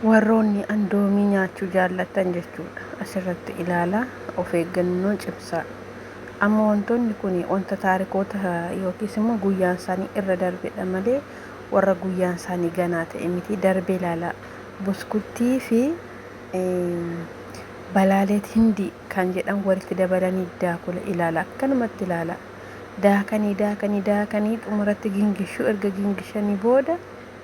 Warroonni andoomii nyaachuu jaallattan jechuudha. Asirratti ilaalaa, of eeggannoo cimsaa. Amma wantoonni kun wanta taarikoota yookiis immoo guyyaan isaanii irra darbedha malee warra guyyaan isaanii ganaa ta'e miti. Darbee ilaalaa. Buskuttii fi balaaleet hindii kan jedhan walitti dabalanii daakula ilaala. Akkanumatti ilaala. Daakanii daakanii daakanii xumuratti gingishuu, erga gingishanii booda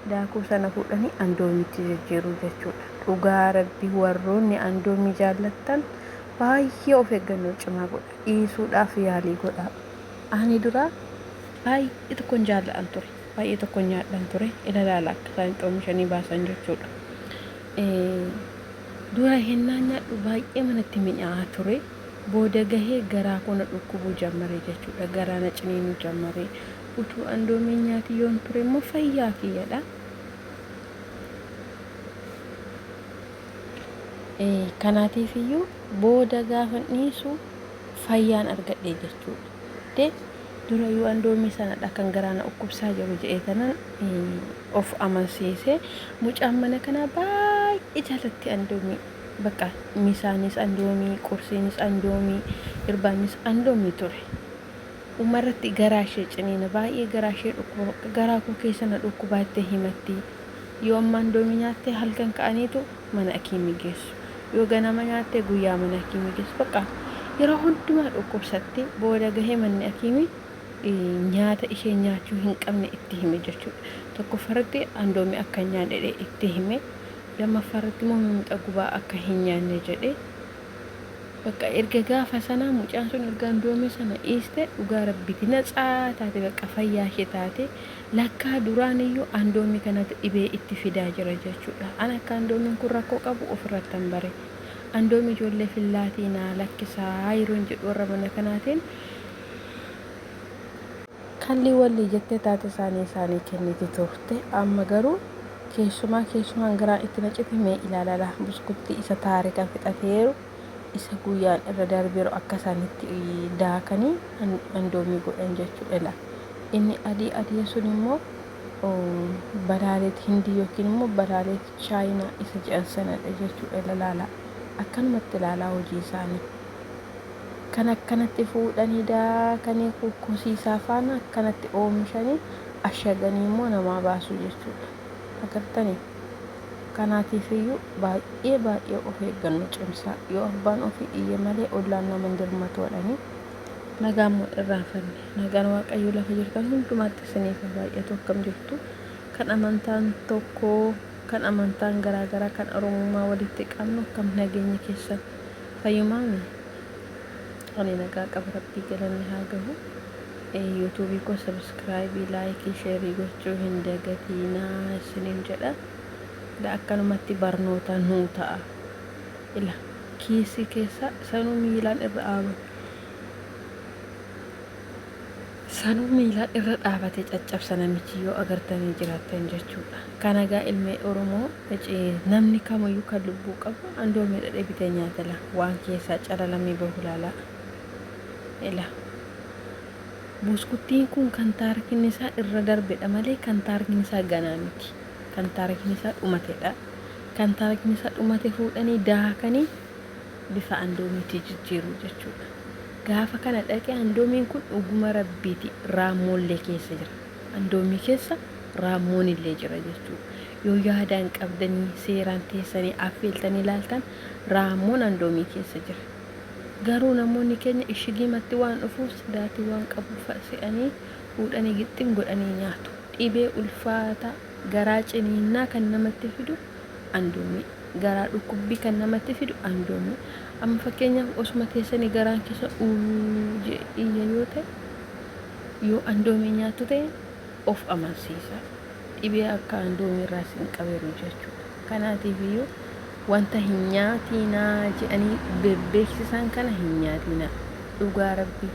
daakuu sana fuudhanii andoomitti jijjiiruu jechuudha. Dhugaa Rabbii, warroonni andoomii jaallattan baay'ee of eeggannoo cimaa godha. Dhiisuudhaaf yaalii godha. Ani dura baay'ee tokkon jaalladhan ture. Baay'ee tokkon nyaadhan ture. Ilaala akka isaan itti oomishanii baasan jechuudha. Dura hennaan nyaadhu baay'ee manatti mi'aahaa ture. Booda gahee garaa koo na dhukkubuu jammare jechuudha. Garaa na ciniinuu jammare. Utuu andoomiin nyaati yoon ture immoo fayyaa kiyyadha. Kanaatiif iyyuu booda gaafa dhiisu fayyaan argadhe jechuudha. De dura iyyuu andoomii sanadha kan garaa na dhukkubsaa jiru jedhee tanan of amansiise. Mucaan mana kanaa baay'ee jaalatti andoomii. Bakka misaanis andoomii, qursiinis andoomii, irbaannis andoomii ture. Dhumarratti garaa ishee ciniina, baay'ee garaa ishee dhukkuba, garaa koo keessa na dhukkubaa jettee himatti. Yoo amma andoomii nyaatte halkan ka'aniitu mana akiimii geessu. Yoo ganama nyaatte guyyaa mana akiimii geessu. Bakka yeroo hundumaa dhukkubsatti. Booda gahee manni akiimii nyaata ishee nyaachuu hin qabne itti hime jechuudha. Tokkoffaarratti andoomii akka hin nyaanne jedhee itti hime. Lammaffaarratti immoo mimmixa gubaa akka hin nyaanne jedhe. Bakka erga gaafa sanaa mucaan sun erga andoomii sana dhiiste, dhugaa Rabbiiti natsaa taate, bakka fayyaa ishee taate. Lakkaa duraan iyyuu andoomii kanatu dhibee itti fidaa jira jechuudha. An akka andoomiin kun rakkoo qabu ofirrattan bare. Andoomii ijoollee fillaatii naa lakkisaa yeroon jedhu warra mana kanaatiin kallii wallii jettee taate isaanii isaanii kenniti turte. Amma garuu keessumaa keessumaan garaan itti nacite. Mee ilaalala, buskuttii isa taarika fixateeru, isa guyyaan irra darbeeru akka isaanitti daakanii andoomii godhan jechuudha. Inni adii adii sun immoo balaaleet hindii yookiin immoo balaaleet chaayinaa isa jedhan sanadha jechuudha. Ilaala, akkanumatti ilaalaa hojii isaanii. Kan akkanatti fuudhanii daakanii kukkosiisaa faana akkanatti oomishanii ashaganii immoo namaa baasu jechuudha. Agartanii? Kanaatiif iyyuu baay'ee baay'ee of eeggannoo cimsaa. Yoo abbaan ofii iyye malee ollaan nama hin dirmatu jedhanii. Nagaan moo irraanfanne. Nagaan Waaqayyoo lafa jirtan hundumaatti isiniif haa baay'atu. Akkam jirtu? Kan amantaan tokko, kan amantaan garaagaraa, kan Oromummaa walitti qabnu, akkam nageenya keessan? Fayyumaami? Ani nagaa qaba, Rabbii galanni haa gahu. Yuutuubii koo subscribe, like, share gochuu hin dagatiinaa isiniin jedha. Ila, akkanumatti barnoota nuu ta'a. Ila, kiisii keessa sanuu miilaan irra dhaabate. Sanuu miilaan irra dhaabate caccabsa namichi, yoo agartanii jiraattan jechuudha. Kana gaa ilmee Oromoo, namni kamiyyuu kan lubbuu qabu andoomii dhadhee bitee nyaata. La waan keessaa calalamee bahu laalaa. Ila, buskuttiin kun kan taarikiin isaa irra darbedha malee kan taarikiin isaa ganaa miti. Kan taarikiin isaa dhumatedha. Kan taarikiin isaa dhumate fuudhanii daakanii bifa andoomiitti jijjiiruu jechuudha. Gaafa kana dhaqee andoomiin kun dhuguma Rabbiiti raammoollee keessa jira. Andoomii keessa raammoon illee jira jechuudha. Yoo yaadaan qabdanii seeraan teessanii affeeltanii ilaaltan, raammoon andoomii keessa jira. Garuu namoonni keenya ishigiimatti waan dhufuuf sidaatii waan qabuuf se'anii fuudhanii gixxim godhanii nyaatu. Dhibee ulfaataa garaa ciniinnaa kan namatti fidu andoomii. Garaa dhukkubbii kan namatti fidu andoomii. Amma fakkeenyaaf osuma teessanii garaan keessa uuu jedhee iyya yoo ta'e, yoo andoomii nyaattu ta'e, of amansiisa. Dhibee akka andoomii irraa isin qabeeru jechuudha. Kanaatiif iyyuu wanta hin nyaatiinaa jedhanii bebbeeksisan kana hin nyaatiinaa. Dhugaa Rabbii.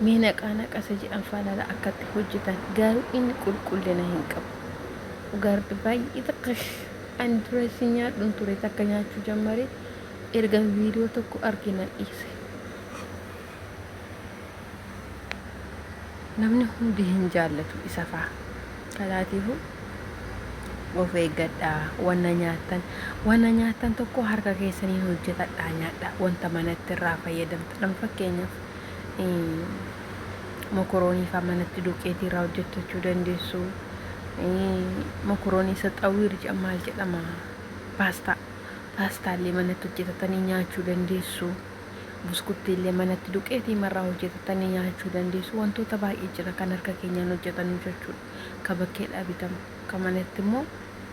Mee naqaa naqasa jedhan faalaala akkatti hojjetan, garuu inni qulqullina hin qabu. Dhugaa Rabbi, baay'ee takka ani dura isin nyaadhuun ture, takka nyaachuu jammaree ergan viidiyoo tokko arge nan dhiise. Namni hundi hin jaallatu isa faa. Kanaatiifuu Of eeggadhaa. Wanna nyaattan wanna nyaattan tokko harka keessaniin hojjetadhaa nyaadhaa. Wanta manatti irraa fayyadamtan fakkeenyaaf mokoroonii fa'aa manatti duqeetii irraa hojjetachuu dandeessu. Mokoroonii isa xawiir maal jedhama, paastaa, paastaallee manatti hojjetatanii nyaachuu dandeessu. Buskuttiillee manatti duqeetii marraa hojjetatanii nyaachuu dandeessu. Wantoota baay'ee jira kan harka keenyaan hojjetannu jechuudha. Ka bakkeedhaa bitamu. Ka manatti immoo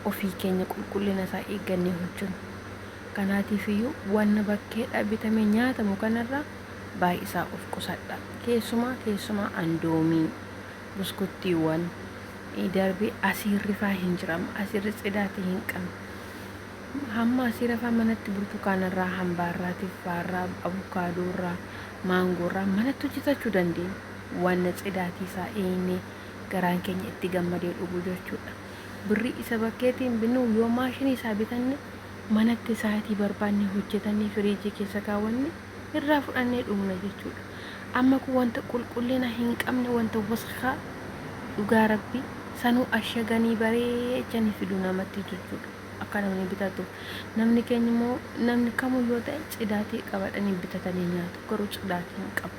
ofii keenya qulqullina isaa eeggannee hojjennu. Kanaatiif iyyuu wanna bakkeedhaa bitamee nyaatamu kanarraa baay'isaa of qusadha. Keessumaa keessumaa andoomii, buskuttiiwwan darbee asiirri faa hin jirama. Asiirri tsidaatii hin qabne. Hamma asiira faa manatti burtukaanarraa, hambaarraa, tiffaarraa, avokaadoorraa, maangoorraa manatti hojjetachuu dandeenya. Wanna tsidaatii isaa eegnee garaan keenya itti gammadee dhugu jechuudha. Birrii isa bakkeetiin binnu yoo maashinii isaa bitanne, manatti sa'aatii barbaanne hojjetannee firiijii keessa kaawwanne irraa fudhannee dhugna jechuudha. Amma kun wanta qulqullina hin qabne, wanta waskaa, dhugaa rabbii sanuu ashaganii bareechanii fidu namatti jechuudha. Akka namni bitatuuf. Namni keenya immoo, namni kamuu yoo ta'e, tsidaatii qabadhanii bitatanii nyaatu, garuu tsidaatii hin qabu.